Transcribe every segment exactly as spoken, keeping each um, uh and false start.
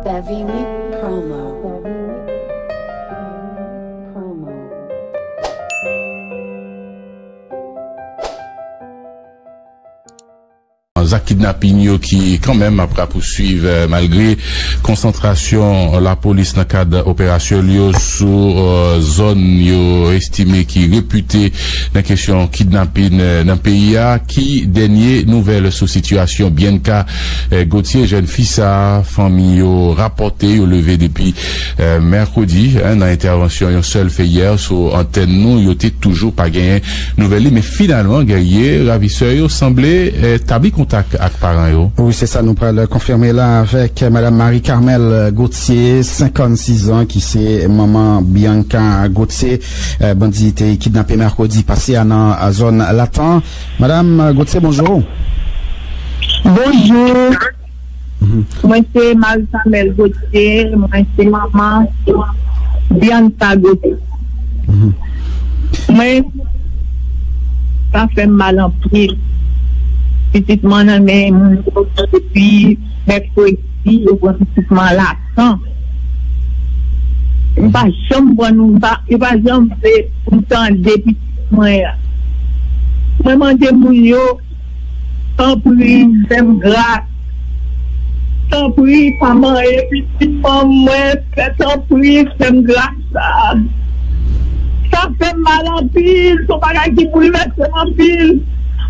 Heavy Meat Promo. Zak kidnapin yo ki kanmenm ap rapouswiv, eh, malgre konsantrasyon lapolis nan kad operasyon l yo sou, eh, zòn yo estime ki repite nan kesyon kidnapin, eh, nan peyi a. Ki dènye nouvèl sou sitiyasyon Bianca, eh, Gauthier, jèn fi sa a, fanmi yo rapòte yo leve depi, eh, mèkredi, eh, nan entèvansyon yon sèl feyè sou antèn nou, yo te toujou pa genyen nouvèl li, men finalman, Guerrier, ravisè yo sanble, eh, tabli kontak ak paran yo. Wi, se sa nou pral konfime la avèk Madam Marie Carmelle Gauthier, senkannsis an, ki se manman Bianca Gauthier, eh, bandi te kidnape mèkredi pase a nan, a zòn Latan. Madam Gauthier, bonjou. Bonjou. Mhm. Mwen se Marie Carmelle Gauthier, mwen se manman Bianca Gauthier. Mhm. Mwen, sa fè m mal anpil. Pitit mwen nan men moun yo depi mèkredi, yo pran pitit mwen Latan. M pa janm pran nou, m pa, yo pa janm vle pou m tande pitit mwen an. Mwen mande moun yo, tanpri, fè m gras. Tanpri, pa manyen pitit fanm mwen, fè tanpri, fè m gras sa. Sa fè m mal anpil, se yon bagay ki boulvèse m anpil.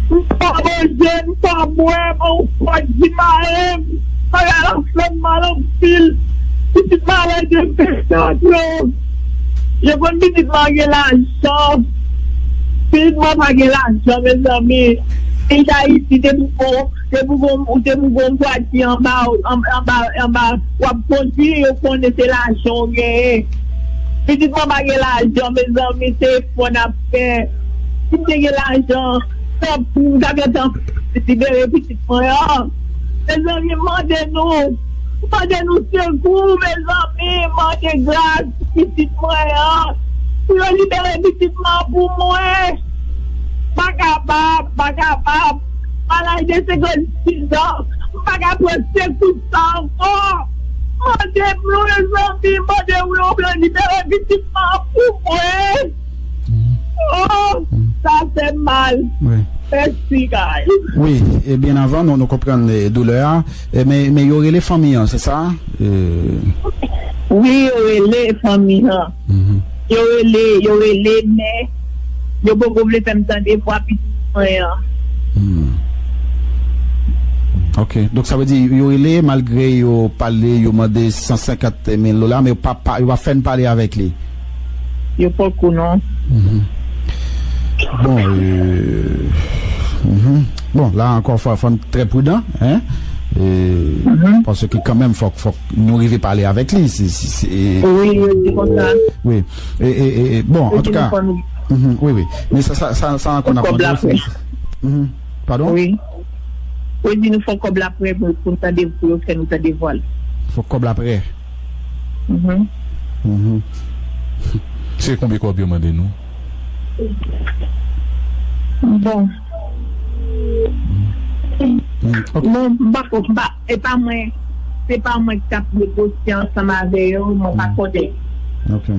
M pa manje, m pa bwè, m pa yon fòt di mare m. Bagay la fè m mal anpil. Pitit mwen al de pèsant yo. Yo konn pitit mwen an gen lajan. Pitit mwen pa gen lajan, mezanmi. Peyi Dayiti, te pou gon, te pou gon, ou te pou gon bwati anba, anba, anba, w ap kondui, yo konnen se lajan w genyen. Pitit mwen pa gen lajan, mezanmi, se efò n ap fè. Si m te gen lajan, tanpri, m ta gentan libere pitit mwen an. Mezanmi, m mande nou, m mande nou sekou, mezanmi, m mande gras pou pitit mwen an. Pou yo libere pitit mwen an pou mwen. M pa kapab, m pa kapab. A laj de senkannsis an, m pa ka pran sekou sa ankò. Mande m non, mezanmi, mande w non, pou yo libere pitit mwen an pou mwen. Oh, sa fè m mal. Wi. Mèsi, guys. Wi, e byen avan, nou, nou konprann, eh, doulè a. Eh, men, men yo rele fanmi an, se sa? Eh. Wi, yo rele fanmi an. Mhm. Yo rele, yo rele, men yo poko vle fè m tande vwa pitit mwen an. Hmm. Ok. Donk, sa vle di, yo rele, malgre yo pale, yo mande san senkant mil dola, men yo pa, pa, yo pa fè n pale avèk li. Yo poko, non. Mhm. Bon, euh, mhm. Bon, la ankò, fò, fò n trè pridan, hein? E, mhm. Paske kanmenm, fòk, fòk nou rive pale avèk li. Si, si, si, e, wi, yo di konsa. Wi. E, e, e, e, bon, yo di antouka, nou fò nou, mhm, wi, wi. Men sa, sa, sa, sa ankò n ap mande w, se, se, mhm. Padon? Wi. Yo di nou fò kòb la prè pou, pou n tande, pou yo fè nou tande vwa l. Fò kòb la prè. Mhm. Mhm. Se konbyen kòb yo mande nou? Bon. Mm, ok. Bon, m pa ko-, m pa, e pa mwen, se pa mwen ki t ap negosye ansanm avè yo, mwen pa konnen. Ok.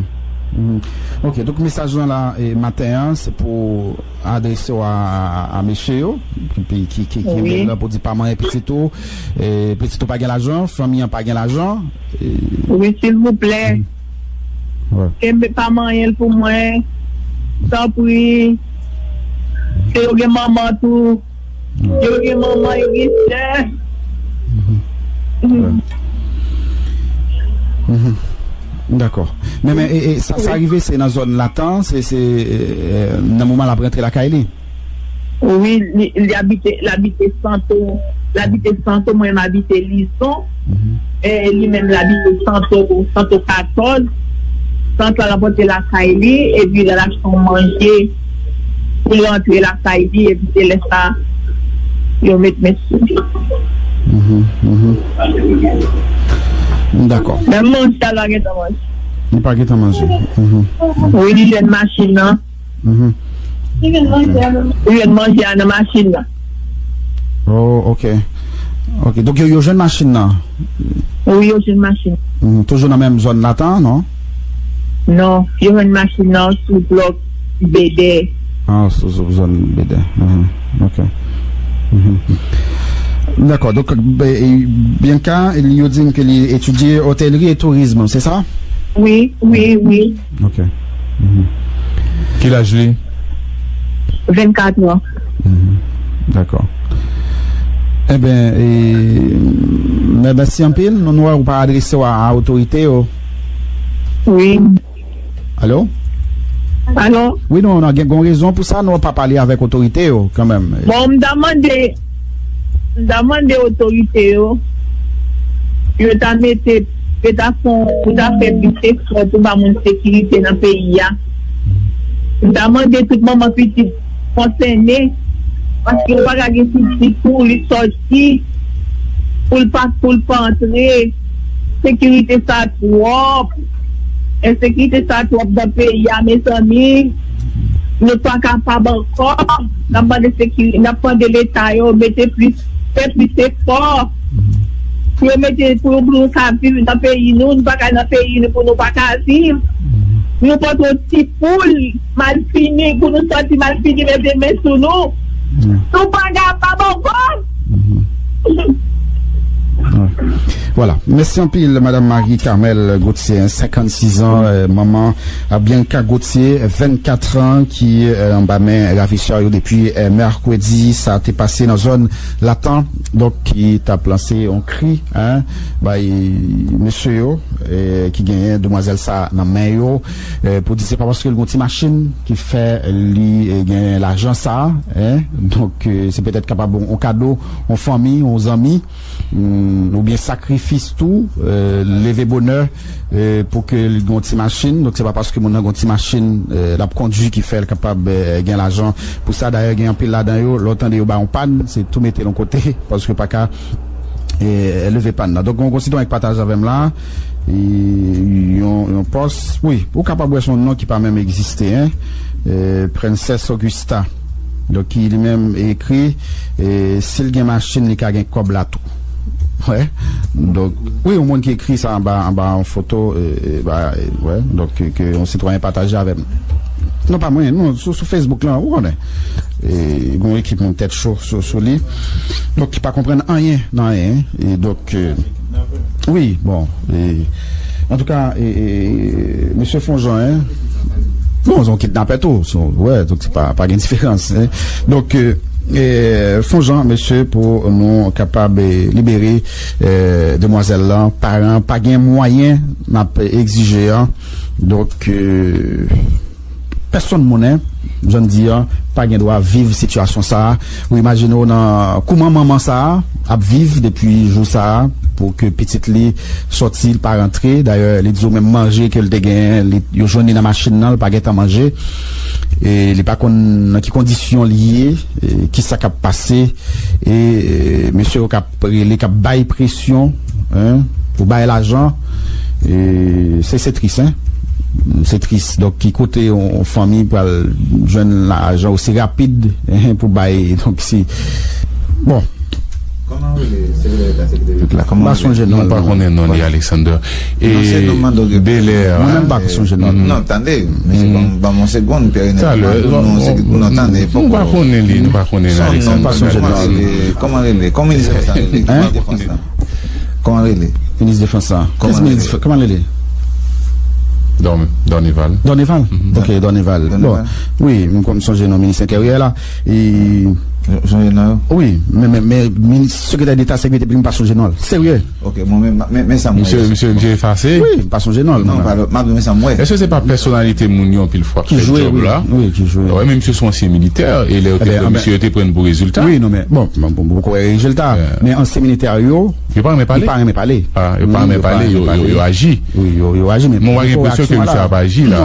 Mhm. Ok, donk mesaj lan la, e, maten an, se pou adrese w a, a, a mesye yo, ki, ki, ki, ki wi. Kenbe l la pou di pa manyen pitit ou, e, pitit ou pa gen lajan, fanmi an pa gen lajan. E, wi, silvouplè. Mm. Wi. Kenbe pa manyen l pou mwen. Tanpri. Se yo gen manman tou. Wi. Yo gen manman, yo gen sè. Mhm. Mhm. Dakò. Men, men, e, e, sa, sa rive, se nan zòn Latan, se, se, e, e, nan moman l ap rantre lakay li? Wi, li, li abite, l abite Santo, l abite Santo, mwen m abite Lizon. Mhm. E li menm l abite Santo, Santo katòz. Santo al rantre lakay li, epi l al achte yon manje pou l rantre lakay li, epi se lè sa yo met men sou li. Mhm, mhm. Dakò. Menm manje a l pa gentan manje. Li pa gentan manje. Mhm. Wi, li jwenn machin nan. Mhm. Li jwenn manje a nan machin nan. Oh, ok. Ok, donk yo, yo jwenn machin nan? Wi, yo jwenn machin. Mhm, toujou nan menm zòn Latan, non? Non, yo jwenn machin nan sou blòk Bèdè. Ah, sou, sou zòn Bèdè. Mhm, ok. Mhm. Dakò, donk, be- e, Bianca, yo di m ke li etidye otelri e tourizm, se sa? Wi, wi, wi. Ok. Mhm. Ki laj li? Vennkat an. Mhm. Dakò. Enben, e, mè- mèsi anpil. Nou, nou wè ou pa adrese w a, a otorite yo. Wi. Alo? Alo? Wi, non, non, gen gon rezon pou sa, nou pa pale avèk otorite yo, kanmenm. Bon, m ta mande, m ta mande otorite yo, yo ta mete, yo ta fè, yo ta fè plis efò pou ba moun sekirite nan peyi a. M ta mande tout manman pitit konsène, paske yo pa ka gen pitit pou li sòti, pou l pa, pou l pa antre. Sekirite sa twòp. Ensekirite sa twòp nan peyi a, mezanmi. Nou pa kapab ankò. N ap mande sekiri-, n ap mande Leta yo mete plis, fè plis efò. Pou yo mete, pou, pou nou ka viv nan peyi nou, nou pa ka nan peyi nou pou nou pa ka viv. Nou pòt yon ti poul malfini, pou nou sòti malfini, mete men sou nou. Nou pa kapab ankò. Voilà. Mèsi anpil, Madame Marie Carmelle Gauthier, senkannsis an, euh, manman a Bianca Gauthier, vennkat an, ki, euh, anba men ravijè yo depi, euh, mèkredi. Sa te pase nan zòn Latan, donk, ki t ap lanse yon kri, hein, bay mesye yo, euh, ki genyen demwazèl sa nan men yo, euh, pou di se pa paske l gon ti machin ki fè li, euh, gen lajan sa, hein, donk, euh, se petèt kapab yon kado, yon fanmi, yon zanmi, mm, oubyen sakrifis tou, euh, leve bonè, euh, pou ke li gon ti machin. Donk, se pa paske moun nan gon ti machin, euh, l ap kondui ki fè l kapab, euh, gen lajan pou sa. Dayè, gen anpil ladan yo, lè w tande yo ba yon pàn, se tou mete l yon kote, paske yo pa ka, euh, leve pàn nan. Donk, gon, gon sitwayen ki pataje avè m la, e, yon, yon pòs, wi, ou kapab wè se yon non ki pa menm egziste, hein, euh, Princess Augusta. Donk, ki li menm ekri, e, si l gen machin, li ka gen kòb la tou. Wè. Donk, wi, yon moun ki ekri sa anba, anba yon foto, e, e, ba, e, wè. Donk, ke, ke yon sitwayen pataje avè m. Non, pa mwen, non, sou, sou Facebook lan, ou konnen. E, gon ekip moun tèt cho sou, sou li. Donk, ki pa konprann anyen nan anyen. E donk, e, wi, bon, e, antouka, e, e, mesye Fonjan, hein, bon, se yon kidnapè tou, se yon, wè, donk se pa, pa gen diferans, hein. Donk, e, e, Fonjan, mesye, pou nou kapab, e, libere, e, demwazèl lan, paran pa gen mwayen n ap egzije an. Donk, e, pèsonn moun, hein, jan n di an, pa gen dwa viv sitiyasyon sa a. Ou imajine w nan kouman manman sa a ap viv depi jou sa a, pou ke pitit li sòti, l pa rantre. Dayè, li di w menm manje ke l te genyen, li, yo jwenn li nan machin nan, l pa gentan manje. E li pa konn nan ki kondisyon li ye, e kisa k ap pase. E, e, mesye yo k ap rele, k ap bay presyon, hein, pou bay lajan. E se, se tris, hein. Se tris. Donk, ki kote yon, yon fanmi pral jwenn lajan osi rapid, hein, pou bay? Donk, si, bon. Kòman rele selilè Leta, sekirite piblik la? Kòman rele? M pa sonje non, non, m pa konnen non li, Alexander. E non, se non m mande w repete. Belair. Mwen menm m pa sonje non. Non, tande, mesye, ban m, ban m yon segonn, Pierre René. Talè, non, non, non, tande, nou pa konnen li, nou pa konnen li, Alexander. Kòman rele? Kòman minis sa rele? Minis defans la. Kòman rele? Minis defans la. Kòman rele? Kòman rele? Dorn-, Dorneval. Dorneval? Mhm. Ok, Dorneval. Bon, wi, m konn sonje non minis enteryè la. E sonje non yo? Wi, men, men, men minis, sekretè deta sekirite piblik, m pa sonje non l. Serye. Ok, bon, men, men, men sa m wè. Misye, misye, misye efase? Wi, m pa sonje non l. Non, pa, m ap di men sa m wè. Èske se pa pèsonalite moun yo anpil fwa k fè djòb la? Wi, ki jwe. Wi, men misye se yon ansyen militè, e lè yo te pran misye, yo te pran l pou rezilta. Wi, non, men, bon, m, m, m poko wè rezilta, men ansyen militè yo, yo pa renmen pale. Yo pa renmen pale. Ah, yo pa renmen pale, yo, yo, yo aji. Wi, yo, yo aji, men m pa gen enpresyon ke misye ap aji la.